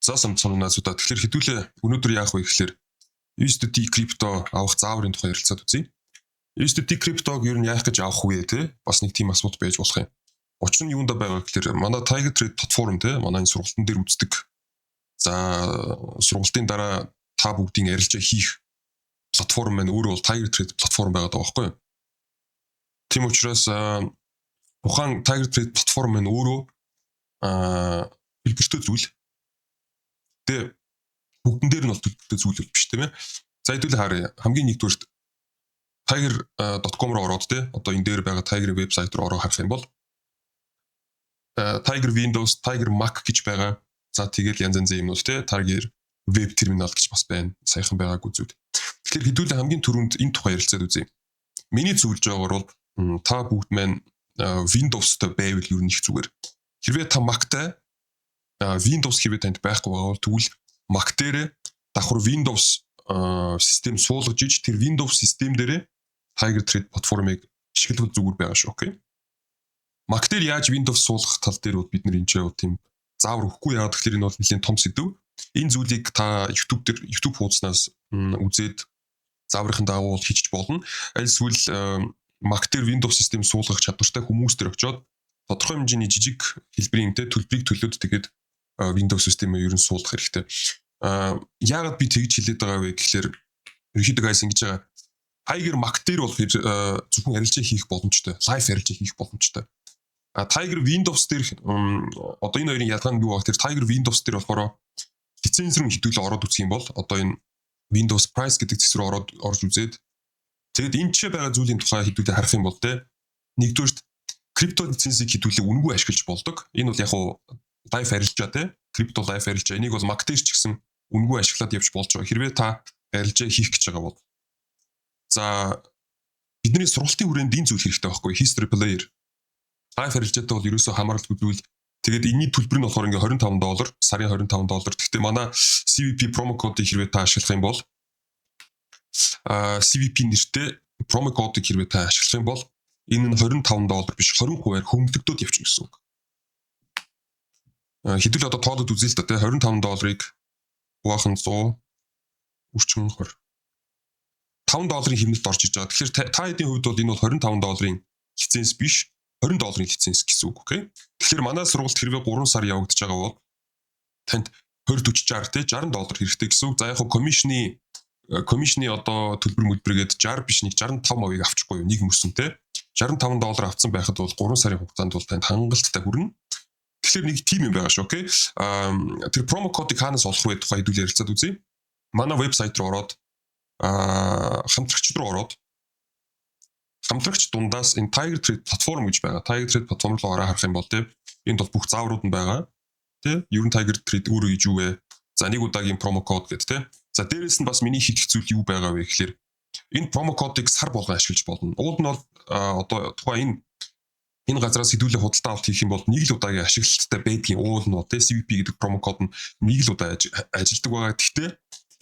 За, самцсан наазуудаа, тэгэхээр хэдүүлээ өнөөдөр яах вэ гэхээр USDT крипто авах зааврын тухай ярилцаад үзье. USDT криптог ер нь яах гэж авах вэ, те? Бас нэг тийм асуудал байж болох юм. Учир нь юунда байгаа гэхээр манай Tiger Trade платформ, те, манай энэ сургалтын дээр үздэг. За, сургалтын дараа та бүгдийн арилжаа хийх платформ маань өөрөө бол Tiger Trade платформ байгаад байгаа байхгүй юу? Тийм учраас тухайн Tiger Trade платформ маань өөрөө төлбөртэй зүйл. Тэгээ бүгдэн дээр нь бол төлбөртэй зүйл биш, тийм ээ. За, хэдүүлээ харъя. Хамгийн нэгдүгээрт tiger.com руу ороод, те, одоо энэ дээр байгаа Tiger вебсайт руу ороо харах юм бол Tiger Windows, Tiger Mac гэж байгаа. За, тэгэл янз янзын юмнууд, те, Tiger Web Terminal гэж бас байна. Саяхан байгаагүй зүйл. Тэгэхээр хэдүүлээ хамгийн түрүүнд энэ тухай ярилцаад үзье. Миний зөвлөж байгаагаар бол та бүгд маань Windows-тай байвал ер нь их зүгээр. Хэрвээ та Mac-тай, Windows хэрвээ танд байхгүй байгаа бол тэгвэл Mac дээр давхар Windows систем суулгаж иж тэр Windows систем дээрээ Tiger Trade платформыг ашиглавал зүгээр байгаа шүү. Окей. Mac дээр яаж Windows суулгах тал дээр бол бид нар энэ ч тийм заавар өгөхгүй. Яагаад гэхээр энэ бол нэлийн том сэдэв. Энэ зүйлийг та YouTube дээр, YouTube хуудаснаас үзээд зааврын дагуу бол хийчих болно. Аль эсвэл Mac дээр Windows систем суулгах чадвартай хүмүүс дээр очиод тодорхой хэмжээний жижиг хэлбэрийн, те, төлбөрийг төлөөд тэгээд Windows системээ ер нь суулгах хэрэгтэй. Яагаад би тэгж хэлээд байгаа вэ гэхээр ерөнхийдөө, guys, ингэж байгаа. Tiger Mac дээр бол зөвхөн арилжаа хийх боломжтой. Live арилжаа хийх боломжтой. А Tiger Windows дээр одоо энэ хоёрын ялгаа нь юу вэ? Тэр Tiger Windows дээр болохоор лиценз рүү хэдүүлээ ороод үзэх юм бол одоо энэ Windows Price гэдэг хэсэг рүү ороод орж үзээд, тэгээд энэ ч байгаа зүйлийн тухай хэдүүлээ харах юм бол, те, нэгдүгээрт крипто лицензийг хэдүүлээ үнэгүй ашиглаж болдог. Энэ бол яг уу live арилжаа, те, крипто live арилжаа. Энийг бол Mac дээр ч гэсэн үнэгүй ашиглаад явж болж байгаа. Хэрвээ та арилжаа хийх гэж байгаа бол. За, бидний сургалтын хүрээнд энэ зүйл хэрэгтэй байхгүй, history player. Live арилжаатай бол ерөөсөө хамааралгүй зүйл. Тэгээд энэний төлбөр нь болохоор ингээ 25 доллар, сарын 25 доллар. Гэхдээ манай CVP promo кодыг хэрвээ та ашиглах юм бол, CVP нэртэй promo кодыг хэрвээ та ашиглах юм бол энэ нь 25 доллар биш, 20%-аар хөнгөлөгдөөд явчихна гэсэн үг. Хэдүүл одоо тоолоод үзье л да, тий, 25 долларыг хуваах нь 100 үрчин 20. 5 долларын хэмнэлт орж иж байгаа. Тэгэхээр та хэдийн хувьд бол энэ бол 25 долларын лиценз биш, 20 долларын лиценз гэсэн үг, окей. Тэгэхээр манай сургалт хэрвээ 3 сар явагдаж байгаа бол танд 20 40 60, те, 60 доллар хэрэгтэй гэсэн үг. За, яг хөө commission-ы одоо төлбөр мөлбөргээд 60 биш, нэг 65%-ыг авчихгүй юу нэг мөрсөн, те. 65 доллар авсан байхад бол 3 сарын хугацаанд бол танд хангалттай хүрнэ. Тэгэхээр нэг тийм юм байгаа шүү, окей. Тэр promo кодыг хаанаас олох вэ тухай хэдүүл ярилцаад үзье. Манай вебсайт руу ороод, хамтрагч руу ороод, хамтрагч дундаас энэ Tiger Trade платформ гэж байгаа. Tiger Trade платформ руу ороо харах юм бол, тийм, энд бол бүх зааврууд нь байгаа. Тэ? Ер нь Tiger Trade өөрөө гэж юу вэ? За, нэг удаагийн promo код гэдэг, тэ. За, дээрэс нь бас миний хийх зүйл юу байгаа вэ гэхээр энэ promo кодыг сар болгон ашиглаж болно. Уул нь бол одоо тухайн энэ газараас хэдүүлээ худалдаа авалт хийх юм бол нэг л удаагийн ашиглалттай байдгийн уул нь, тэ, CVP гэдэг promo код нь нэг л удаа ажилладаг байгаа. Гэхдээ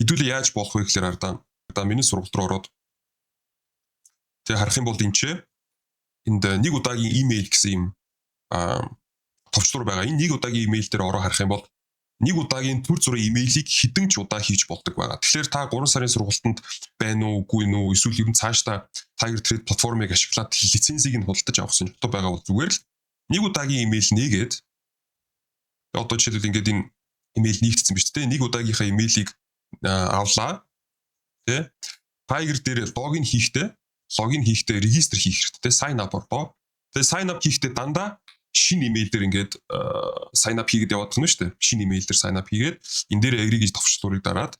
хэдүүлээ яаж болох вэ гэхээр ардаа одоо миний сургалт руу ороод тэгээ харах юм бол энэ ч энд нэг удаагийн имэйл гэсэн юм товчлуур байгаа. Энэ нэг удаагийн имэйл дээр ороо харах юм бол нэг удаагийн түр зуурын имэйлийг хэдэн ч удаа хийж болдог байгаа. Тэгэхээр та 3 сарын сургалтанд байна уу, үгүй нү, эсвэл ер нь цаашдаа Tiger Trade платформыг ашиглаад лицензийг нь худалдаж авах сонирхолтой байгаа бол зүгээр л нэг удаагийн имэйл нээгээд, одоо жишээлбэл ингээд энэ имэйл нэгдсэн биз дээ. Нэг удаагийнхаа имэйлийг авлаа. Тэ? Tiger дээр login хийхдээ register хийх хэрэгтэй. Sign up ордоо. Тэгээ sign up хийхдээ дандаа шинэ имэйл дээр ингээд sign up хийгээд яваад байна шүү дээ. Шинэ имэйл дээр sign up хийгээд энэ дээр agree гэж товчлуурыг дараад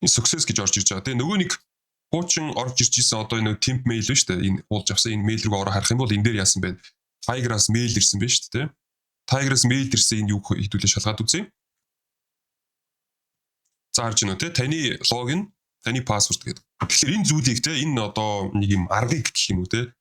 энэ success гэж орж ирж байгаа. Тэгээ нөгөө нэг хуучин орж ирж исэн одоо энэ temp mail байна шүү дээ. Энэ хуулж авсан энэ мэйл рүү ороо харах юм бол энэ дээр яасан бэ? Tiger-аас мэйл ирсэн байна шүү дээ. Tiger-аас мэйл ирсэн энэ юу хэдүүлээ шалгаад үзье. За, харж байна уу, те, таны login, таны password гэдэг. Тэгэхээр энэ зүйлийг, те, энэ одоо нэг юм аргыг гэх юм уу, те,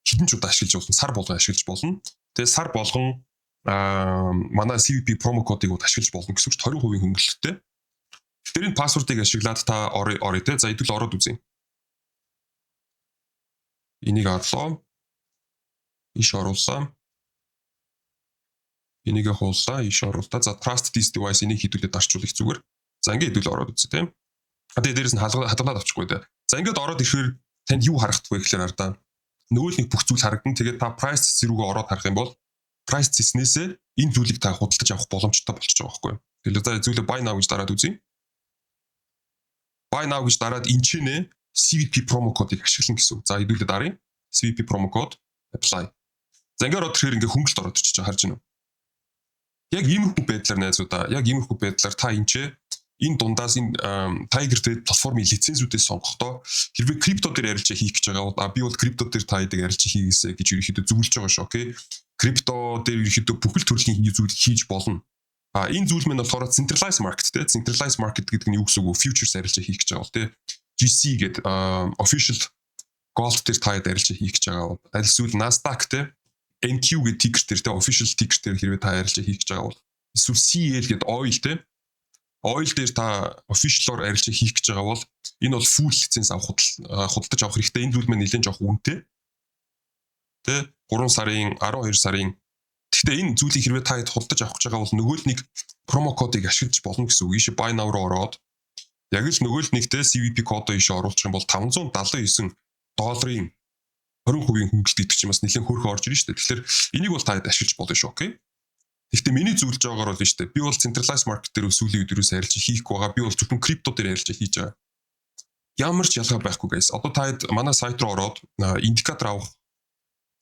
хэдэн ч удаа ашиглаж болно. Сар болгон ашиглаж болно. Тэгээ сар болгон манай CVP promo кодыг бол ашиглаж болно гэсэн үг чинь 20% хөнгөлөлттэй. Тэгэхээр энэ password ыг ашиглаад та орё орё, те. За, хэдүүл ороод үзье. Энийг орлоо. Иш орууллаа. Энийг хууллаа, ийш оруулаа. За, trust this device, энийг хэдүүлээ дарчуулах зүгээр. За, ингээд хэдүүлээ ороод үзье, тийм. А тэгээ дээрэс нь хадгалаад авчихгүй дээ. За, ингээд ороод ирэхээр танд юу харагдах вэ гэхээр ардаа нөгөө л нэг бүх зүйл харагдана. Тэгээд та price рүүгээ ороод харах юм бол price цэснээсээ энэ зүйлийг та худалдаж авах боломжтой болчихж байгаа байхгүй юу. Тэгэхээр за, зүйлээ buy now гэж дараад үзье. Buy now гэж дараад энэ ч нэ CVP promo кодыг ашиглана гэсэн үг. За, хэдүүлээ даръя. CVP promo code apply. За, ингээд ороод ирэхээр ингээд хөнгөлт ороод ирчих, харж байна уу? Яг иймэрхүү байдлаар, найзуудаа, яг иймэрхүү байдлаар та энэ ч энэ дундаас энэ Tiger Trade платформын лицензүүдээс сонгохдоо хэрвээ крипто дээр арилжаа хийх гэж байгаа бол, би бол крипто дээр та хэдийг арилжаа хийгээсэй гэж ерөнхийдөө зөвлөж байгаа шүү, okay. Крипто дээр ерөнхийдөө бүхэл төрлийн зүйл хийж болно. А энэ зүйл маань болохоор centralized market, те, centralized market гэдэг нь юу гэсэн үг вэ? Futures арилжаа хийх гэж байгаа бол, те, GC гэдэг official gold дээр та хэд арилжаа хийх гэж байгаа бол, аль эсвэл Nasdaq, те, NQ гэдэг ticker дээр, те, official ticker дээр хэрвээ та арилжаа хийх гэж байгаа бол, эсвэл CL гэдэг oil, те, oil дээр та official-оор арилжаа хийх гэж байгаа бол энэ бол full лиценз авах, худалдаж авах хэрэгтэй. Энэ зүйл маань нэлээд жоох үнэтэй. Тэ, 3 сарын, 12 сарын. Гэхдээ энэ зүйлийг хэрвээ та хэд худалдаж авах гэж байгаа бол нөгөө л нэг promo кодыг ашиглаж болно гэсэн үг. Ийш buy now руу ороод яг л нөгөө л нэг, те, CVP кодоо ийш оруулах юм бол 579 долларын 20% хөнгөлт гэдэг чинь бас нэлээд хөөрхөн орж ирнэ шүү дээ. Тэгэхээр энийг бол та хэд ашиглаж болно шүү, okay. Гэхдээ миний зөвлөж байгаагаар бол шүү дээ. Би бол centralized market дээр сүүлийн үед юусоо арилжаа хийхгүй байгаа. Би бол зөвхөн крипто дээр арилжаа хийж байгаа. Ямар ч ялгаа байхгүй, guys. Одоо та хэд манай сайт руу ороод индикатор авах,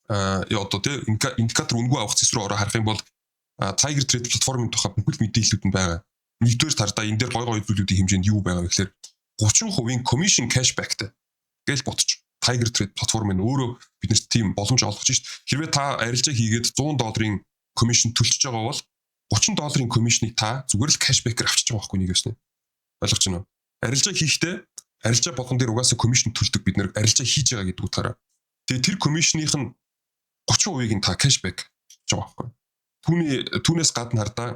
одоо тий, индикатор үнэгүй авах цэс рүү ороо харах юм бол Tiger Trade платформын тухай бүхэл мэдээллүүд нь байгаа. Нэгдүгээр тардаа энэ дээр гой гой зүйлүүдийн хэмжээнд юу байгаа вэ гэхээр 30% commission cashback-тай гэж бодчих. Tiger Trade платформ нь өөрөө биднэрт тийм боломж олгож шít. Хэрвээ та арилжаа хийгээд 100 долларын commission төлчихөж байгаа бол 30 долларын commission-ыг та зүгээр л cashback-ээр авчиж байгаа байхгүй нэг юм. Ойлгож байна уу? Арилжаа хийхдээ арилжаа болгон дээр угаасаа commission төлдөг, бид нэр арилжаа хийж байгаа гэдэг утгаараа. Тэгээ тэр commission-ийнх нь 30%-ийг нь та cashback хийж байгаа байхгүй. Түүнээс гадна хардаа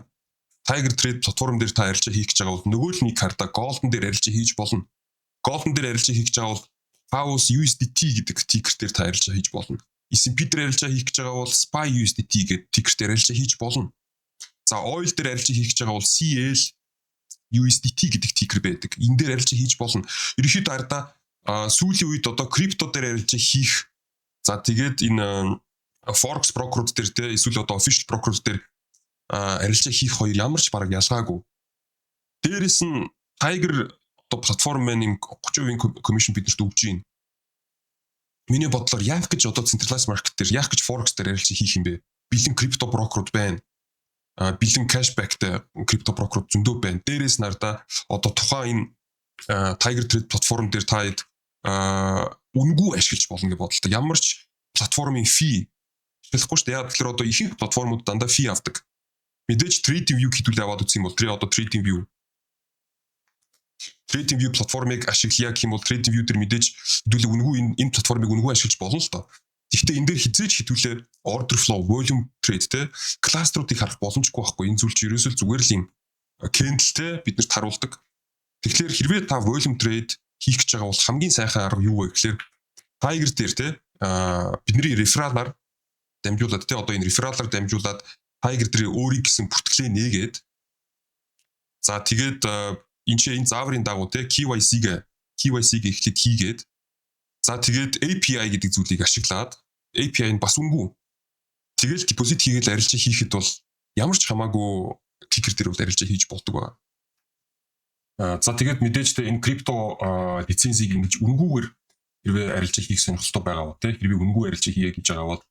Tiger Trade платформ дээр та арилжаа хийх гэж байгаа бол нөгөө л нэг хардаа Golden дээр арилжаа хийж болно. Golden дээр арилжаа хийх гэж байгаа бол House USDT гэдэг ticker дээр та арилжаа хийж болно. S&P дээр арилжаа хийх гэж байгаа бол SPY USDT гэдэг ticker дээр арилжаа хийж болно. За, oil дээр арилжаа хийх гэж байгаа бол CL USDT гэдэг ticker байдаг. Энэ дээр арилжаа хийж болно. Ерөнхийдөө хардаа сүүлийн үед одоо крипто дээр арилжаа хийх, за, тэгээд энэ forex broker-ууд дээр, те, эсвэл одоо official broker-ууд дээр арилжаа хийх хоёр ямар ч бараг ялгаагүй. Дээрэс нь Tiger одоо платформ маань юм 30% commission биднэрт өгж байна. Миний бодлоор яах гэж одоо centralized market дээр, яах гэж forex дээр арилжаа хийх юм бэ? Бэлэн крипто брокерууд байна. Бэлэн cashback-тэй крипто брокерууд зөндөө байна. Дээрээс нь хардаа одоо тухайн энэ Tiger Trade платформ дээр та хэд үнэгүй ашиглаж болно гэж бодлоо. Ямар ч платформын fee ашиглахгүй шүү дээ. Яг тэгэхээр одоо ихэнх платформуд дандаа fee авдаг. Мэдээж Trading View хэдүүлээ аваад үзэх юм бол тэр одоо Trading View платформыг ашиглая гэх юм бол Trading View дээр мэдээж хэдүүлээ үнэгүй, энэ платформыг үнэгүй ашиглаж болно л доо. Гэхдээ энэ дээр хэзээ ч хэдүүлээ order flow, volume trade, те, кластеруудыг харах боломжгүй байхгүй. Энэ зүйл чи ерөөсөө зүгээр л юм candle, те, биднэрт харуулдаг. Тэгэхээр хэрвээ та volume trade хийх гэж байгаа бол хамгийн сайхан арга юу вэ гэхээр Tiger дээр, те, бидний referral-аар дамжуулаад, те, одоо энэ referral-аар дамжуулаад Tiger дээр өөрийг гэсэн бүртгэлээ нээгээд, за, тэгээд энэ чи энэ зааврын дагуу, те, KYC-г эхлээд хийгээд, за, тэгээд API гэдэг зүйлийг ашиглаад, API нь бас үнэгүй. Тэгэл депозит хийгээл арилжаа хийхэд бол ямар ч хамаагүй ticker дээр бол арилжаа хийж болдог байна. За, тэгээд мэдээж, те, энэ крипто лицензийг ингэж үнэгүйгээр хэрвээ арилжаа хийх сонирхолтой байгаа бол, те, хэрвээ үнэгүй арилжаа хийе гэж байгаа бол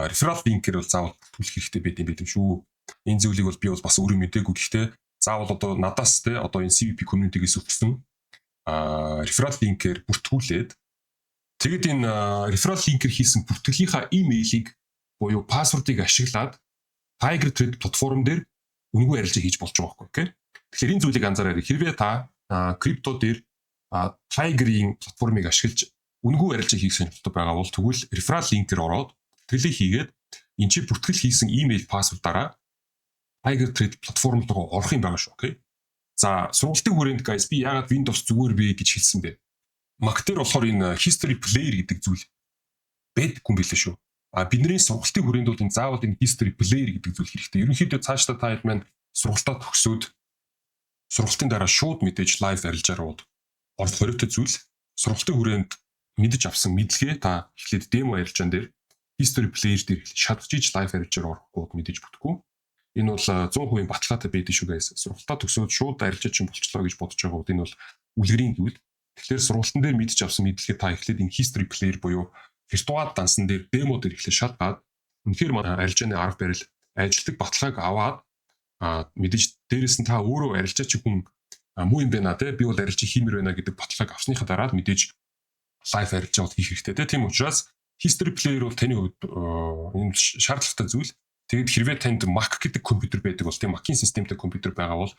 referral link-ээр бол заавал төлөх хэрэгтэй байд юм байт юм шүү. Энэ зүйлийг бол би бол бас өөрөө мдээгүй, гэхдээ заавал одоо надаас, те, одоо энэ CVP community-гээс өгсөн referral link-ээр бүртгүүлээд, тэгээд энэ referral link-ээр хийсэн бүртгэлийнхаа имэйлийг буюу password-ыг ашиглаад Tiger Trade платформ дээр үнэгүй арилжаа хийж болж байгаа байхгүй, okay. Тэгэхээр энэ зүйлийг анзаараарай. Хэрвээ та крипто дээр Tiger-ийн платформыг ашиглаж үнэгүй арилжаа хийх сонирхолтой байгаа бол тэгвэл referral link-ээр ороод бүртгэлээ хийгээд, энэ чи бүртгэл хийсэн имэйл password-аараа Tiger Trade платформ руу орох юм байгаа шүү, okay. За, сургалтын хүрээнд, guys, би яагаад Windows зүгээр бэ гэж хэлсэн бэ? Mac дээр болохоор энэ history player гэдэг зүйл байдаггүй юм билээ шүү. А бидний сургалтын хүрээнд бол энэ заавал энэ history player гэдэг зүйл хэрэгтэй. Ерөнхийдөө цаашдаа та хэд маань сургалтаа төгсөөд, сургалтын дараа шууд мэдээж live арилжаа руу орох хориотой зүйл. Сургалтын хүрээнд мэдэж авсан мэдлэгээ та эхлээд demo арилжаан дээр, history player дээр шалгаж иж live арилжаар орохгүй мэдээж бүтэхгүй. Энэ бол 100% баталгаатай байдаг шүү, guys. Сургалтаа төгсөөд шууд арилжаа чинь болчлоо гэж бодож байгаа бол энэ бол үлгэрийн зүйл. Тэгэхээр сургалтын дээр мэдэж авсан мэдлэгээ та эхлээд энэ history player буюу виртуал дансан дээр, demo дээр эхлээд шалгаад, үнэхээр манай арилжааны арга барил ажилтдаг баталгааг аваад, мэдээж дээрэс нь та өөрөө арилжаач хүн муу юм байна те, би бол арилжаа хиймээр байна гэдэг баталгааг авсныхаа дараа мэдээж live арилжаа бол хийх хэрэгтэй те. Тийм учраас history player бол таны хувьд энэ шаардлагатай зүйл. Тэгээд хэрвээ танд Mac гэдэг компьютер байдаг бол, тийм, Mac-ийн системтэй компьютер байгаа бол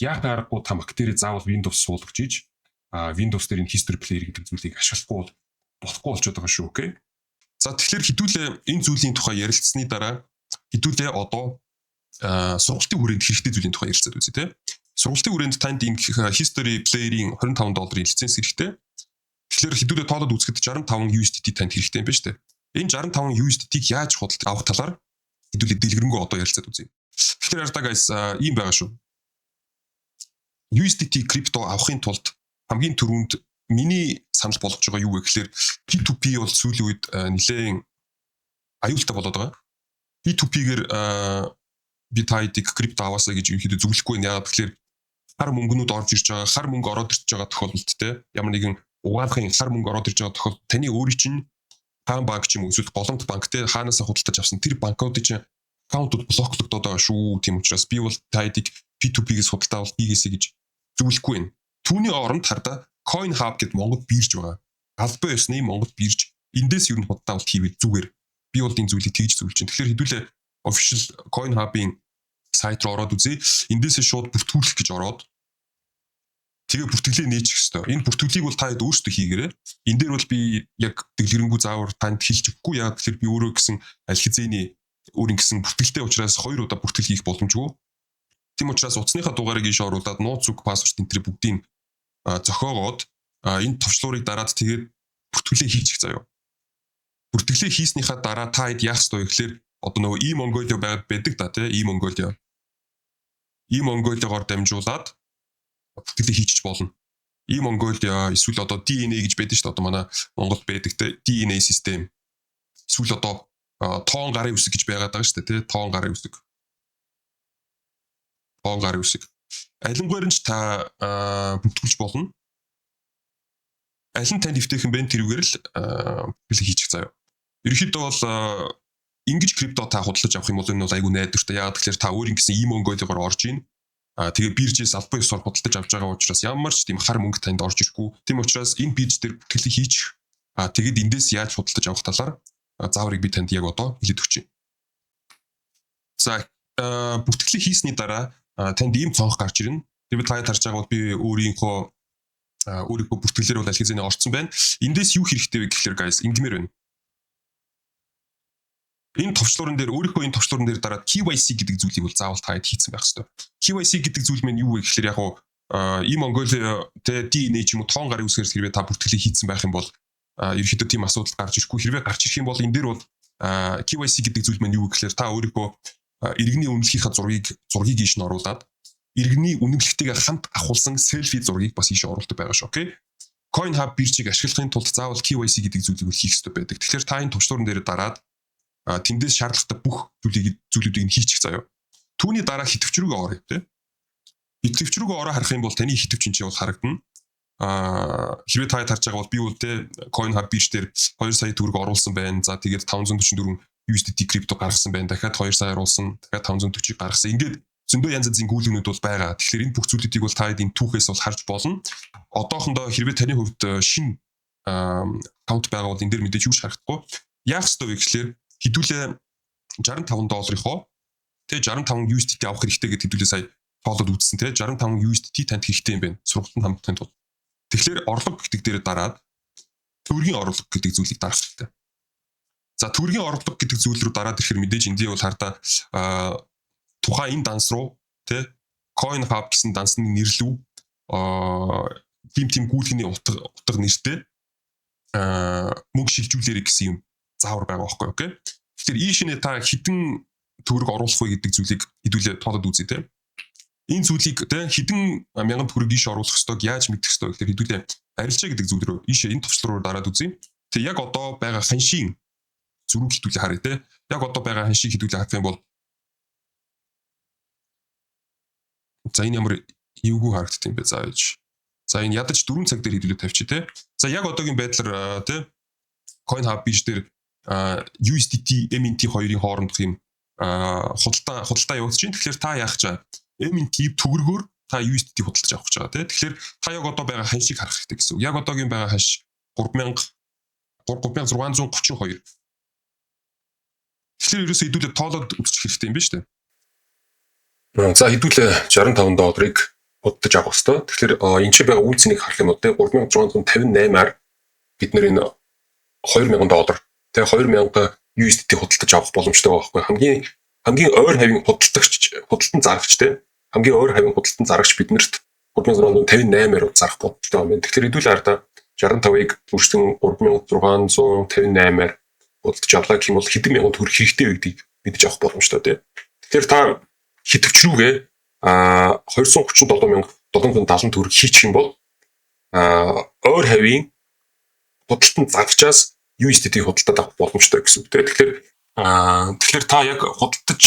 яг аргагүй та Mac дээр заавал Windows суулгаж иж Windows дээр энэ history player гэдэг зүйлийг ашиглахгүй бол болохгүй болчиход байгаа шүү, okay. За, тэгэхээр хэдүүлээ энэ зүйлийн тухай ярилцсаны дараа хэдүүлээ одоо сургалтын хүрээнд хэрэгтэй зүйлийн тухай ярилцаад үзье те. Сургалтын хүрээнд танд энэ history player-ийн 25 долларын лиценз хэрэгтэй. Тэгэхээр хэдүүлээ тоолоод үзэхэд 65 USDT танд хэрэгтэй юм байна шүү дээ. Энэ 65 USDT-г яаж худалдаж авах талаар хэдүүлээ дэлгэрэнгүй одоо ярилцаад үзье. Тэгэхээр хардаа, guys, ийм байгаа шүү. USDT крипто авахын тулд хамгийн түрүүнд миний санал болгож байгаа юу вэ гэхээр P2P бол сүүлийн үед нэлээд аюултай болоод байгаа. P2P-гээр би та хэдийг крипто аваасаа гэж ерөнхийдөө зөвлөхгүй байна. Яагаад гэхээр хар мөнгөнүүд орж ирж байгаа, хар мөнгө ороод ирж байгаа тохиолдолд те, ямар нэгэн угаалгын хар мөнгө ороод ирж байгаа тохиолдолд таны өөрийн чинь хаан банк ч юм уу, эсвэл Голомт банк те, хаанаас худалдаж авсан тэр банкуудын чинь аккаунтууд блоклогдоод байгаа шүү. Тийм учраас би бол та хэдийг P2P-гээс худалдаа авалт хийгээсэй гэж зөвлөхгүй байна. Түүний оронд хардаа Coin Hub гэд Монгол бирж байгаа. Албан ёсны Монгол бирж, эндээс юу н худалдаа авалт хийвэл зүгээр. Би бол энэ зүйлийг тэгж зөвлөж байна. Тэгэхээр хэдүүлээ official Coin Hub-ын сайт руу ороод үзье. Эндээсээ шууд бүртгүүлэх гэж ороод тэгээ бүртгэлээ нээчих хэвээр. Энэ бүртгэлийг бол та хэд өөрсдөө хийгээрэй. Энэ дээр бол би яг дэлгэрэнгүй заавар танд хэлж өгөхгүй. Яг тэгэхээр би өөрөө гэсэн аль хэзээний өөрийн гэсэн бүртгэлтэй учраас хоёр удаа бүртгэл хийх боломжгүй. Тийм учраас утасныхаа дугаарыг ийш оруулаад, нууц үг, password энэ тэр бүгдийг зохиогоод, энэ товчлуурыг дараад тэгээд бүртгэлээ хийчих заяа. Бүртгэлээ хийснийхаа дараа та хэд яах ёстой вэ гэхээр одоо нөгөө e-Mongolia байдаг да тий, e-Mongolia. E-Mongolia-гоор дамжуулаад бүртгэлээ хийчих болно. E-Mongolia эсвэл одоо DNA гэж байдаг шүү дээ. Одоо манай Монголд байдаг те, DNA систем. Эсвэл одоо тоон гарын үсэг гэж байгаад байгаа шүү дээ тий, тоон гарын үсэг. Тоон гарын үсэг. Алингаар нь ч та бүртгүүлж болно. Аль нь танд эвтэйхэн бэ, тэрүүгээр л бүртгэл хийчих заяа. Ерөнхийдөө бол ингэж крипто та худалдаж авах юм бол энэ бол айгүй найдвартай. Яагаад гэхээр та өөрийн гэсэн e-Mongolia-гоор орж ийн. А тэгээ биржээс албан ёсоор худалдаж авч байгаа учраас ямар ч тийм хар мөнгө танд орж ирэхгүй. Тийм учраас энэ бирж дээр бүртгэлийг хийчих. А тэгээд эндээс яаж худалдаж авах талаар зааврыг би танд яг одоо хэлээд өгч байна. За, бүртгэлийг хийсний дараа танд ийм цонх гарч ирнэ. Тэгээд та харж байгаа бол би өөрийнхөө бүртгэлээр бол аль хэзээний орцсон байна. Эндээс юу хэрэгтэй вэ гэхээр, guys, ингэмээр байна. Энэ товчлуурн дээр, өөрийнхөө энэ товчлуурн дээр дараад KYC гэдэг зүйлийг бол заавал та хийцэн байх хэрэгтэй. KYC гэдэг зүйл маань юу вэ гэхээр яг уу e-Mongolia те, DNA ч юм уу, тоон гарын үсгээр хэрвээ та бүртгэлийг хийцэн байх юм бол ерөнхийдөө тийм асуудал гарч ирэхгүй. Хэрвээ гарч ирэх юм бол энэ дээр бол KYC гэдэг зүйл маань юу вэ гэхээр та өөрийнхөө иргэний үнэмлэхийнхаа зургийг ийш нь оруулаад, иргэний үнэмлэхтэйгээ хамт авахулсан селфи зургийг бас ийш оруулдаг байгаа шүү. Okay. Coin Hub биржийг ашиглахын тулд заавал KYC гэдэг зүйлийг хийх ёстой байдаг. Тэгэхээр та энэ товчлуурн дээр дараад тэндээс шаардлагатай бүх зүйлүүдийг нь хийчих заяа. Түүний дараа хитвч рүүгээ орё тий. Хитвч рүүгээ ороо харах юм бол таны хитвч энэ чинь бол харагдана. Хэрвээ та харж байгаа бол би бол те, Coin Hub бирж дээр 2 сая төгрөг оруулсан байна. За, тэгээд 544 USDT крипто гаргасан байна. Дахиад 2 сая оруулсан. Дахиад 540 гаргасан. Ингээд зөндөө янз янзын гүйлгэнүүд бол байгаа. Тэгэхээр энэ бүх зүйлүүдийг бол та энэ түүхээс бол харж болно. Одоохондоо хэрвээ таны хувьд шинэ аккаунт байгаа бол энэ дээр мэдээж юу ч харагдахгүй. Яах ёстой вэ гэхлээр хэдүүлээ 65 долларынхоо тэ, 65 USDT авах хэрэгтэй гэдээ хэдүүлээ сая тоолоод үзсэн те, 65 USDT танд хэрэгтэй юм байна сургалтанд хамтлахын тулд. Тэгэхээр орлого гэдэг дээр дараад төгрөгийн орлого гэдэг зүйлийг дарах хэрэгтэй. За, төгрөгийн орлого гэдэг зүйл рүү дараад ирэхээр мэдээж эндийн бол хардаа тухайн энэ данс руу те, Coin Hub гэсэн дансны нэрлүү тийм гүйлгэний утга нэртэй мөнгө шилжүүлээрэй гэсэн юм заавар байгаа байхгүй, okay. Тэгэхээр ийшнээ та хэдэн төгрөг оруулах вэ гэдэг зүйлийг хэдүүлээ тоолоод үзье те. Энэ зүйлийг те, хэдэн мянган төгрөг ийш оруулах ёстойг яаж мэдэх ёстой гэхээр хэдүүлээ арилжаа гэдэг зүйл рүү, ийшээ энэ товчлуур руу дараад үзье. Тэг яг одоо байгаа ханшийн зөрүүг хэдүүлээ харъя те. Яг одоо байгаа ханшийг хэдүүлээ харах юм бол, за, энэ ямар эвгүй харагддаг юм бэ, за гэж. За, энэ ядаж 4 цаг дээр хэдүүлээ тавьчих те. За, яг одоогийн байдлаар те, Coin Hub бирж дээр USDT MNT хоёрын хоорондох юм худалдаа явагдаж байна. Тэгэхээр та яах чаа? MNT төгрөгөөр та USDT худалдаж авах гэж байгаа тий. Тэгэхээр та яг одоо байгаа ханшийг харах хэрэгтэй гэсэн үг. Яг одоогийн байгаа ханш 3000 3632. Тэгэхээр ерөөсөө хэдүүлээ тоолоод үзчих хэрэгтэй юм байна шүү дээ. За, хэдүүлээ 65 долларыг худалдаж авах хэрэгтэй. Тэгэхээр энэ чинь байгаа үн цэнийг харах юм бол те, 3658-аар бид нэр энэ 2000 доллар те, 2000 USDT худалдаж авах боломжтой байгаа байхгүй. Хамгийн хамгийн ойр хавийн худалдагч, худалдан зарагч те, хамгийн ойр хавийн худалдан зарагч биднэрт 3658-аар зарах боломжтой юм байна. Тэгэхээр хэдүүлээ хардаа 65-ыг үржсэн 3658-аар худалдаж авлаа гэх юм бол хэдэн мянган төгрөг хэрэгтэй вэ гэдгийг мэдэж авах боломжтой тий. Тэгэхээр та хитвч рүүгээ 237,770 төгрөг хийчих юм бол ойр хавийн худалдан зарагчаас USDT худалдаад авах боломжтой гэсэн үг тий. Тэгэхээр та яг худалдаж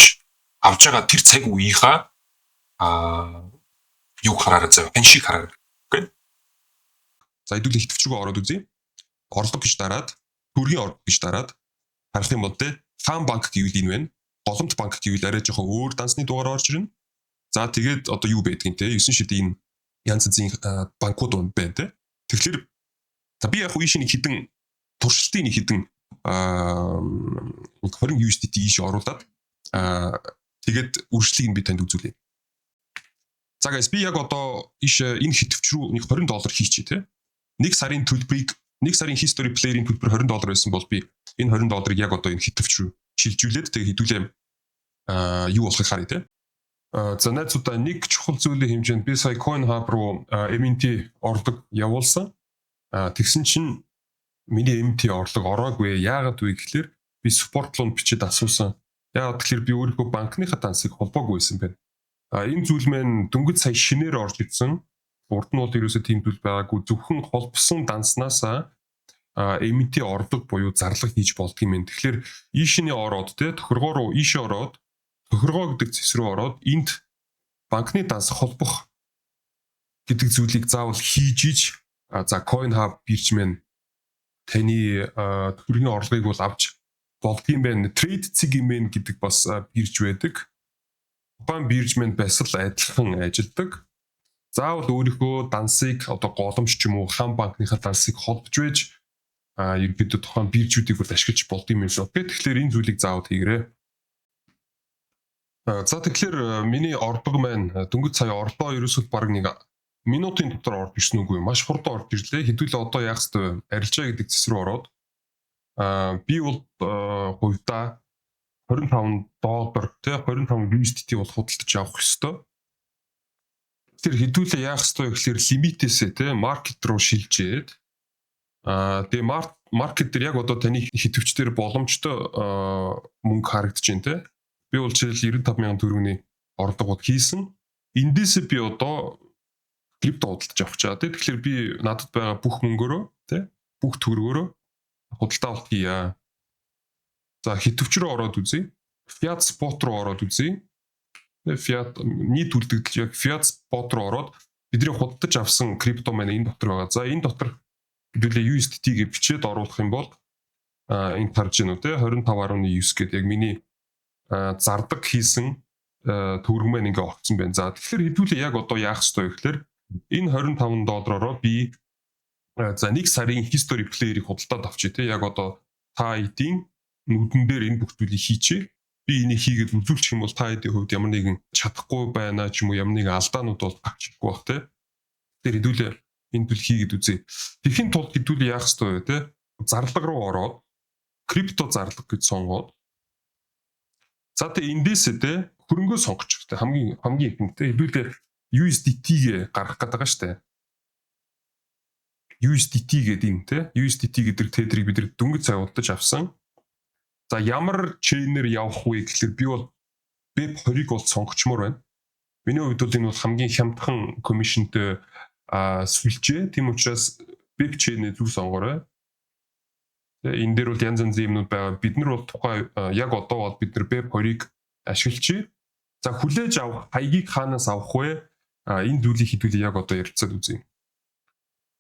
авж байгаа тэр цаг үеийнхаа юг хараарай заяа. Ханшийг хараарай. Okay. За, хэдүүлээ ихэвч рүү ороод үзье. Орлого гэж дараад, төгрөгийн орлого гэж дараад харах юм бол те, Хаан банк гэвэл энэ байна. Голомт банк гэвэл арай жоохон өөр дансны дугаар орж ирнэ. За, тэгээд одоо юу байдгийг те, 9 шидийн янз янзын банкуд байна те. Тэгэхээр за, би яг үе шинэ хэдэн туршилтын нэг хэдэн 20 USDT ийш оруулаад тэгээд үргэлжлэлийг нь би танд үзүүлье. За guys, би яг одоо ийш энэ хитвч рүү нэг 20 доллар хийчихье те. Нэг сарын төлбөрийг, нэг сарын history player-ийн төлбөр 20 доллар байсан бол би энэ 20 долларыг яг одоо энэ хитвч рүү шилжүүлээд тэгээ хэдүүлээ юу болохыг харъя те. За, найзуудаа, нэг чухал зүйлийн хэмжээнд би сая Coin Hub руу MNT орлого явуулсан. Тэгсэн чинь миний MNT орлого ороогүй. Яагаад вэ гэхлээр би support руу бичээд асуусан. Яагаад тэгэхээр би өөрийнхөө банкныхаа дансыг холбоогүй байсан байна. Энэ зүйл маань дөнгөж сая шинээр орж ирсэн. Урд нь бол ерөөсөө тийм зүйл байгаагүй. Зөвхөн холбосон данснаасаа MNT орлого буюу зарлага хийж болдго юм байна. Тэгэхээр ийшний ороод те, тохиргоо руу ийшээ ороод, тохиргоо гэдэг цэс рүү ороод, энд банкны данс холбох гэдэг зүйлийг заавал хийж иж, за, Coin Hub бирж мэн таны төгрөгийн орлогыг бол авч болдгийм байна. Trade цэг имэн гэдэг бас бирж байдаг. Тухайн бирж мэн бас л адилхан ажилладаг. Заавал өөрийнхөө дансыг одоо Голомт ч юм уу, Хаан банкныхаа дансыг холбож байж ерөнхийдөө тухайн биржүүдийг бол ашиглаж болдгийм юм шүү. Тэгэхээр энэ зүйлийг заавал хийгээрэй. За, тэгэхээр миний орлого маань дөнгөж сая орлоо, ерөөсөө баг нэг минутын дотор орж ирсэн үгүй, маш хурдан орж ирлээ. Хэдүүлээ одоо яах ёстой вэ? Арилжаа гэдэг цэс рүү ороод би бол хувьдаа 25 доллар тий, 25 USDT бол худалдаж авах ёстой. Тэр хэдүүлээ яах ёстой вэ гэхээр лимитээсээ тий, market руу шилжээд тэгээ market дээр яг одоо таны хитвч дээр боломжтой мөнгө харагдаж байна те. Би бол жишээл 95 мянган төгрөгийн орлогод хийсэн. Эндээсээ би одоо крипто худалдаж авах чаа тий. Тэгэхээр би надад байгаа бүх мөнгөөрөө тий, бүх төгрөгөөрөө худалдаа авалт хийя. За, хитвч рүү ороод үзье. Fiat spot руу ороод үзье. Fiat нийт үлдэгдэл яг fiat spot руу ороод бидний худалдаж авсан крипто маань энэ дотор байгаа. За, энэ дотор хэдүүлээ USDT гэж бичээд оруулах юм бол энд харж байна уу те, 25.9 гэдэг яг миний зардаг хийсэн төгрөг маань ингээ огцсон байна. За, тэгэхээр хэдүүлээ яг одоо яах ёстой вэ гэхээр энэ 25 доллараароо би за, нэг сарын history player-ыг худалдаад авчи те. Яг одоо та эдийн нүдэн дээр энэ бүх зүйлийг хийчихье. Би энийг хийгээд үзүүлчих юм бол та эдийн хувьд ямар нэгэн чадахгүй байна ч юм уу, ямар нэгэн алдаанууд бол гарчихгүй бах те. Тэр хэдүүлээ энэ зүйл хийгээд үзье. Тэгэхин тулд хэдүүлээ яах ёстой вэ те? Зарлага руу ороод крипто зарлага гэж сонгоод, за, тэгээ эндээсээ те, хөрөнгөө сонгочих те, хамгийн хамгийн ихэнд те, хэдүүлээ USDT-гээ гаргах гэдэг байгаа шүү дээ. USDT гэдэг юм те. USDT гэдэг tether-ийг бид дөнгөж сая худалдаж авсан. За, ямар chain-ээр явах вэ гэхлээр би бол BEP 20-ыг бол сонгочмоор байна. Миний хувьд бол энэ бол хамгийн хямдхан commission-тэй сүлжээ. Тийм учраас BEP chain-ийг зөв сонгоорой. Тэгээ энэ дээр бол янз янзын юмнууд байгаа. Бид нар бол тухай яг одоо бол бид нар BEP 20-ыг ашиглажээ. За, хүлээж авах хаягийг хаанаас авах вэ? Энэ зүйлийг хэдүүлээ яг одоо ярилцаад үзье.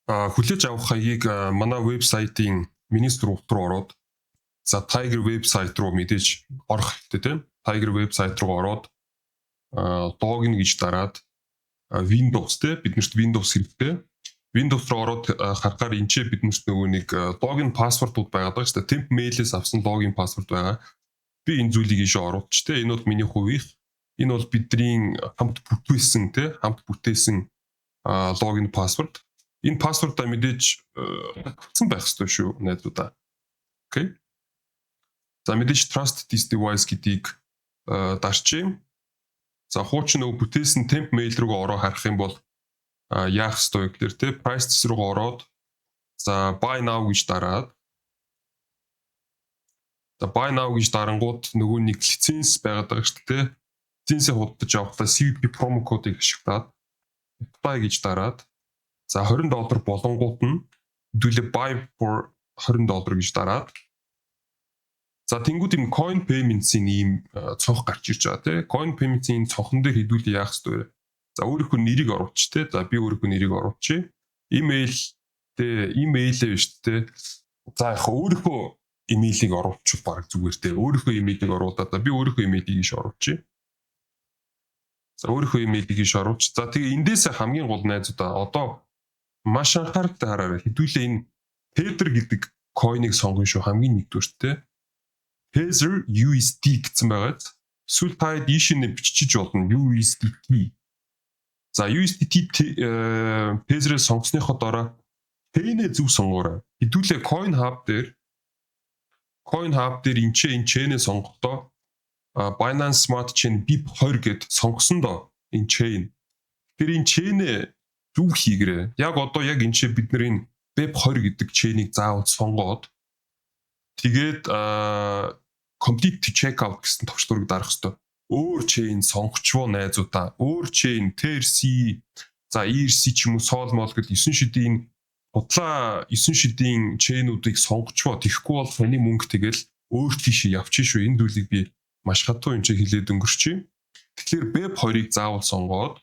Хүлээж авах хаягийг манай вебсайтын министр руу ороод, за, Tiger вебсайт руу мэдээж орох хэрэгтэй, тийм. Tiger вебсайт руу ороод login гэж дараад, Windows, те, биднэрт Windows хэрэгтэй. Windows руу ороод харахаар энэ ч биднэрт нөгөө нэг login password ууд байгаа даа шүү дээ. Temp mail-ээс авсан login password байгаа. Би энэ зүйлийг ийшээ оруулчих, те. Энэ бол миний хувийнх. Энэ бол бидний хамт бүтээсэн, те, хамт бүтээсэн login password. Энэ password аа мэдээж хатсан байх ёстой шүү, найзуудаа. Окей. За, мэдээж trust this device гэдгийг дарчээ. За, хуучин нөгөө бүтээсэн temp mail руу ороо харах юм бол яах ёстой вэ гэхээр, те, price руу ороод, за, buy now гэж дараад, за, buy now гэж дарангууд нөгөө нэг лиценз байгаад байгаа шүү дээ. Лицензээ худалдаж авахдаа CVP promo кодыг ашиглаад apply гэж дараад, за, 20 доллар болонгууд нь хэдүүлээ buy for 20 доллар гэж дараад, за, тэнгууд юм coin payments-ийн ийм цонх гарч ирж байгаа, тий. Coin payments-ийн цонхон дээр хэдүүлээ яах ёстой вэ? За, өөрийнхөө нэрийг оруулчих, тий. За, би өөрийнхөө нэрийг оруулчих. Имэйл, тий, имэйлээ биш, тий. За, яг өөрийнхөө имэйлийг оруулчих баг зүгээр, тий. Өөрийнхөө имэйлийг оруулаад, би өөрийнхөө имэйлийг ийш оруулчих. За, өөрийнхөө имэйлийг ийш оруулч. За, тэгээ эндээс хамгийн гол, найзуудаа, одоо маш анхааралтай хараарай. Хэдүүлээ энэ Tether гэдэг coin ыг сонгоно шүү, хамгийн нэгдүгээр, те. Tether USD гэсэн байгаад эсвэл та ийш нэ бичиж болно, USDT. За, USDT Tether-ыг сонгосныхоо дараа chain-ээ зөв сонгоорой. Хэдүүлээ Coin Hub дээр энэ ч энэ chain-ээ сонгохдоо Binance Smart Chain BEP 20 гэд сонгосон доо энэ chain. Тэр энэ chain-ээ зөв хийгэрээ. Яг одоо яг энэ ч бид нар энэ BEP 20 гэдэг chain-ийг заавал сонгоод, тэгээд complete to checkout гэсэн товчлуурыг дарах хэрэгтэй. Өөр chain сонгочвоо, найзуудаа. Өөр chain TRC, за, ERC ч юм уу, Sol мол гэл 9 шидийн худлаа 9 шидийн chain үүдийг сонгочвоо. Тэгэхгүй бол таны мөнгө тэгэл өөр тийшээ явчих шүү. Энэ зүйлийг би маш хатуу юм чи хэлээд өнгөрчээ. Тэгэхээр BEP 20-ыг заавал сонгоод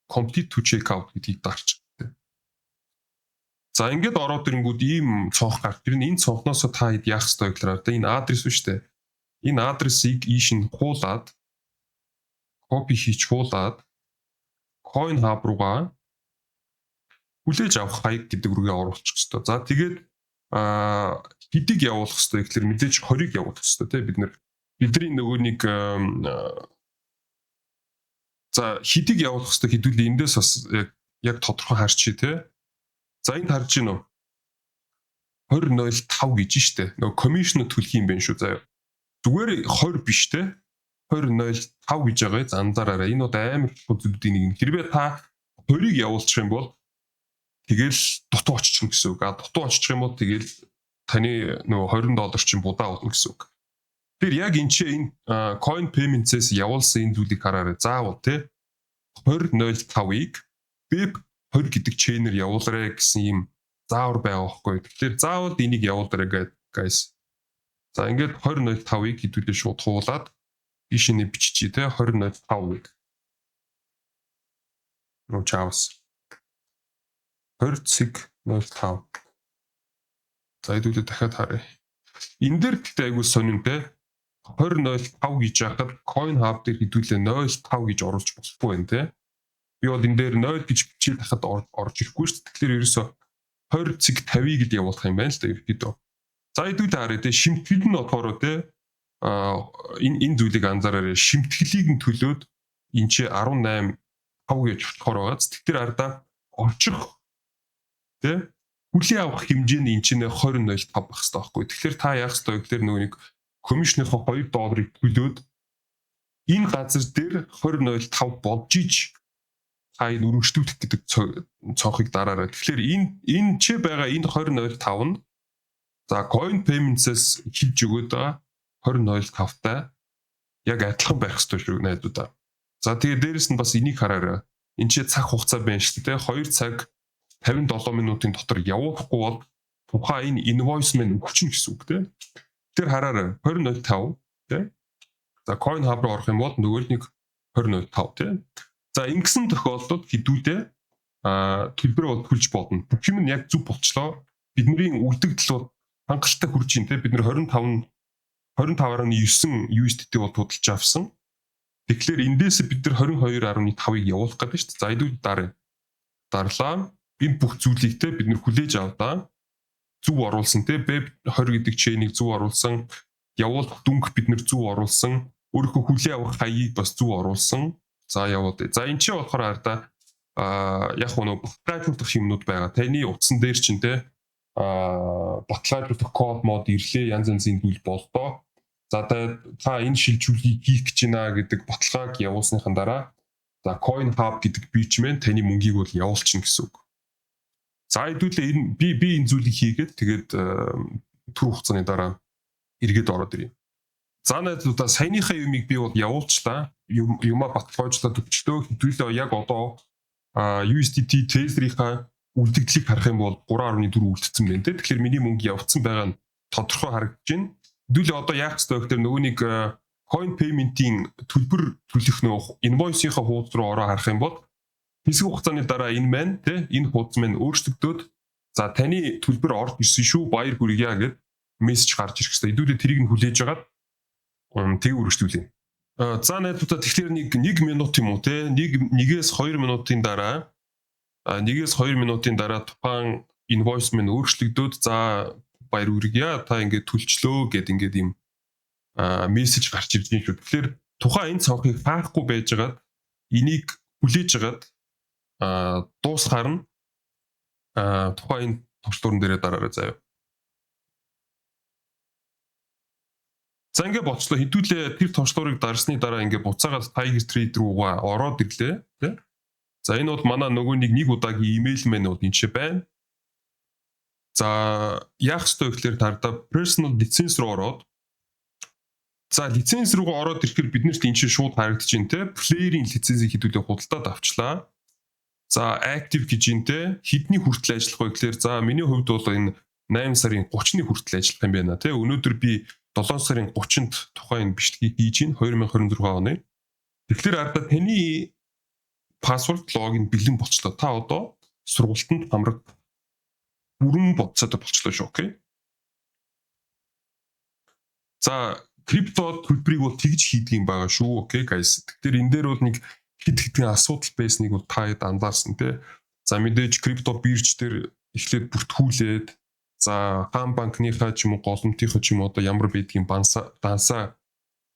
complete to checkout гэдгийг дарчих. За, ингээд ороод ирэнгүүд ийм цонх гарч ирнэ. Энэ цонхноос та хэд яах ёстой гэхээр одоо энэ адрес шүү дээ. Энэ адресыг ийш нь хуулаад, copy хийж хуулаад, Coin Hub руугаа хүлээж авах хаяг гэдэг рүүгээ оруулчих ёстой. За, тэгээд хэдийг явуулах ёстой гэхээр мэдээж 20-ыг явуулах ёстой, тийм. Бид нар бидний нөгөө нэг, за, хэдийг явуулах ёстой хэдүүлээ эндээс бас яг тодорхой харчий, те. За, энд харж гин үү? 20.05 гэж штэ. Нөгөө commission төлөх юм байна шүү, заяа. Зүгээр 20 биш, те. 20.05 гэж байгаа. За, анзаараарай. Энэ бол амар чухал зүйлүүдийн нэг. Хэрвээ та 20-ыг явуулчих юм бол тэгэл дутуу очих гэсэн үг. А дутуу очих юм бол тэгэл таны нөгөө 20 доллар чинь будаа болно гэсэн үг. Тэр яг энэ чи энэ coin payments-ээс явуулсан энэ зүйлийг хараарай. Заавал, те, 20.05-ыг BEP 20 гэдэг chain ээр явуулаарай гэсэн ийм заавар байгаа байхгүй. Тэгэхээр заавал энийг явуулаарай гэдэг, guys. За, ингээд 20.05-ыг хэдүүлээ шууд хуулаад ийш нэ биччихье, те, 20.05 гэдэг. Нөө чавс. 20.05. За, хэдүүлээ дахиад харъя. Энэ дээр гэхдээ айгуу сонин, те, 20.05 гэж яхад Coin Hub дээр хэдүүлээ 0.5 гэж оруулж болохгүй байна, те. Би бол энэ дээр 0 гэж бичээд хахад орж ирэхгүй шүү дээ. Тэгэхээр ерөөсө 20.50-ыг л явуулах юм байна л да ерөөдөө. За, хэдүүлээ харъя, те, шимтгэл нь болохоор, те, а энэ зүйлийг анзаараарай. Шимтгэлийг нь төлөөд энэ чи 18 5 гэж болохоор байгаа. Тэгэхээр ардаа очих, те, хүлээ авах хэмжээ нь энэ чинь 20.05 байх хэрэгтэй байхгүй. Тэгэхээр та яах хэрэгтэй вэ гэхээр нөгөө нэг commission ныхоо 2 долларыг төлөөд энэ газар дээр 20.05 болж иж та энэ өргөжлүүлэх гэдэг цонхыг дараарай. Тэгэхээр энэ ч байгаа энэ 20.05 нь, за, coin payments-ээс хийж өгөөд байгаа. 20.05-тай яг адилхан байх ёстой шүү, найзуудаа. За, тэгээ дээрэс нь бас энийг хараарай. Энд чи цаг хугацаа байна шүү дээ. 2 цаг 57 минутын дотор явуулахгүй бол тухайн энэ invoice маань өгчнө гэсэн үг, тийм. Тэр хараарай, 20.05, тийм. За, Coin Hub руу орох юм бол нөгөө нэг 20.05, тийм. За, ингэсэн тохиолдолд хэдүүлээ төлбөрөө бол төлж болно. Бүх юм нь яг зөв болчлоо. Бидний үлдэгдэл бол хангалттай хүрж ин, тийм. Бид нэр 25 25.9 USDT бол худалдаж авсан. Тэгэхээр эндээс бид нар 22.5-ыг явуулах гэдэг шүү дээ. За, хэдүүл дараа. Дарлаа. Энэ бүх зүйлийг те бид нар хүлээж авдаа. Зөв оруулсан, те, BEP 20 гэдэг chain-ийг зөв оруулсан. Явуулах дүнг бид нар зөв оруулсан. Өөрийнхөө хүлээ авах хаягийг бас зөв оруулсан. За, явуулъя. За, энэ чинь болохоор хардаа яг нөө баталгаажуулах юмнууд байгаа. Таны утсан дээр чинь те баталгаажуулах код мод ирлээ, янз янзын зүйл болдоо. За, та энэ шилжүүлгийг хийх гэж байна гэдэг баталгааг явуулсныхан дараа, за, Coin Hub гэдэг бирж маань таны мөнгийг бол явуулчихна гэсэн үг. За, хэдүүлээ энэ би энэ зүйлийг хийгээд, тэгээд түр хугацааны дараа эргээд ороод ирье. За, найзуудаа, саяныхаа юмыг би бол явуулчлаа. Юмаа баталгаажуулаад өгчлөө. Хэдүүлээ яг одоо USDT Tether-ийнхаа үлдэгдлийг харах юм бол 3.4 үлдсэн байна те. Тэгэхээр миний мөнгө явцсан байгаа нь тодорхой харагдаж байна. Хэдүүлээ одоо яах ёстой вэ гэхээр нөгөө нэг coin payment-ийн төлбөр төлөх нөө invoice-ийнхаа хуудас руу ороо харах юм бол хэсэг хугацааны дараа энэ маань те энэ хуудас маань өөрчлөгдөөд, за, таны төлбөр орж ирсэн шүү, баяр хүргье гэд мессеж гарч ирэх хэрэгтэй. Хэдүүлээ тэрийг нь хүлээж агаад тэг үргэлжлүүлье. За, найзуудаа, тэгэхээр нэг 1 минут юм уу те, нэг нэгээс 2 минутын дараа, 1-ээс 2 минутын дараа тухайн invoice минь өөрчлөгдөөд, за, баяр хүргье, та ингээд төлчлөө гэд ингээд юм мессеж гарч ирж байна шүү. Тэгэхээр тухайн энэ цонхыг фаахгүй байжгаад, энийг хүлээж агаад дуусахаар нь тухайн энэ товчлуурн дээрээ дараарай заяа. За, ингээ боцлоо. Хэдүүлээ тэр товчлуурыг дарсны дараа ингээ буцаагаад Tiger Trade руугаа ороод ирлээ, тий. За, энэ бол манай нөгөө нэг нэг удаагийн имэйл маань бол энэ ч байна. За, яах ёстой вэ гэхээр тардаа personal license руу ороод, за, лиценз руугаа ороод ирэхээр биднэрт энэ чинь шууд харагдаж байна, те. Player-ийн лицензийг хэдүүлээ худалдаад авчлаа. За, active гэж юм, те. Хэдний хүртэл ажиллах вэ гэхээр, за, миний хувьд бол энэ 8 сарын 30-ны хүртэл ажиллах юм байна, те. Өнөөдөр би 7 сарын 30-нд тухайн бичлэгийг хийж байна, 2026 оны. Тэгэхээр арда таны password, login бэлэн болчлоо. Та одоо сургалтанд хамраг бүрэн бодцоотой болчлоо шүү, okay. За, крипто төлбөрийг бол тэгж хийдэг юм байгаа шүү, okay, guys. Тэгэхээр энэ дээр бол нэг хэд хэдэн асуудал байсныг бол та хэд анзаарсан, те. За, мэдээж крипто бирж дээр эхлээд бүртгүүлээд, за, хаан банкныхаа ч юм уу, голомтынхаа ч юм уу, одоо ямар байдгийг бансаа дансаа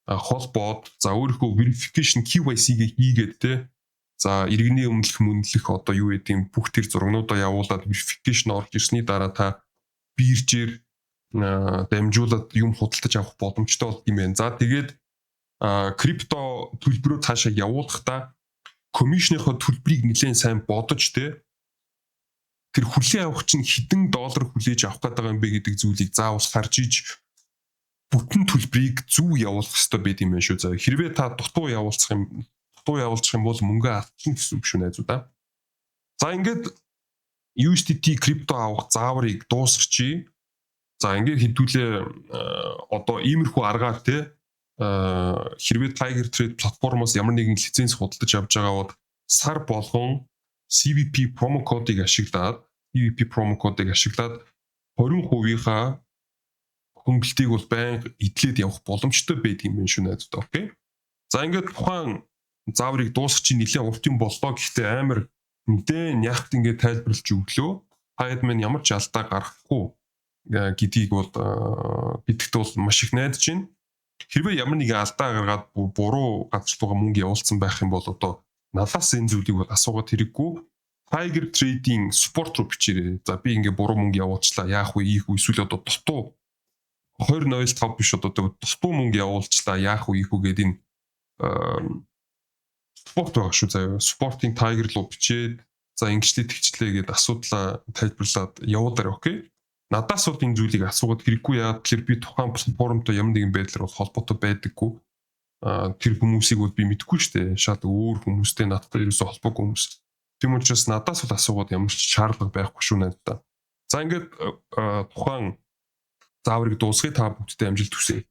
холбоод, за, өөрийнхөө verification KYC-г хийгээд, те. За, иргэний өмнөх мөнлөх одоо юу гэдгийг бүх тэр зургнуудаа явуулаад verification орж ирсний дараа та биржээр дамжуулаад юм худалдаж авах боломжтой болд юм байна. За, тэгээд крипто төлбөрөө цаашаа явуулахдаа commission-ийнхоо төлбөрийг нэлээд сайн бодож, те, тэр хүлээ авах чинь хэдэн доллар хүлээж авах гэдэг юм бэ гэдэг зүйлийг заавал харж иж бүтэн төлбөрийг зөв явуулах хэрэгтэй байд юм байна шүү. За, хэрвээ та дутуу явуулчих юм бол мөнгө алдчихна гэсэн үг шүү, найзуудаа. За, ингээд USDT крипто авах зааврыг дуусгачих. За, ингээд хэдүүлээ одоо иймэрхүү аргаар, те, хэрвээ Tiger Trade платформоос ямар нэгэн лиценз худалдаж авч байгаа бол сар болгон CVP promo кодыг ашиглаад, CVP promo кодыг ашиглаад 20%-ийнхаа хөнгөлтийг бол байнга эдлээд явах боломжтой байдаг юм байна шүү, найзуудаа. Okay. За, ингээд тухайн зааврыг дуусгах чинь нэлээд урт юм боллоо. Гэхдээ амар нэлээд яхад ингээд тайлбарлаж өглөө. Та хэд маань ямар ч алдаа гаргахгүй гэдгийг бол бидэгт бол маш их найдаж байна. Хэрвээ ямар нэгэн алдаа гаргаад буруу газар руугаа мөнгө явуулсан байх юм бол одоо надаас энэ зүйлийг бол асуугаад хэрэггүй. Tiger Trading support руу бичээрэй. За, би ингээ буруу мөнгө явуулчлаа. Яах вэ? Ийх үү? Эсвэл одоо дутуу 20.05 биш, одоо дутуу мөнгө явуулчлаа. Яах вэ? Ийх үү гэдэг энэ support байгаа шүү заяа. Support-ын Tiger руу бичээд, за, ингэчлээ тэгчлээ гэдээ асуудлаа тайлбарлаад явуулаарай, okay. Надаас бол энэ зүйлийг асуугаад хэрэггүй. Яагаад тэгэхээр би тухайн платформтой ямар нэгэн байдлаар бол холбоотой байдаггүй. Тэр хүмүүсийг бол би мэдэхгүй шүү дээ. Шал өөр хүмүүстэй, надтай ерөөсөө холбоогүй хүмүүс. Тийм учраас надаас бол асуугаад ямар ч шаардлага байхгүй шүү надад. За, ингээд тухайн зааврыг дуусгая, та бүгдтэй амжилт хүсье.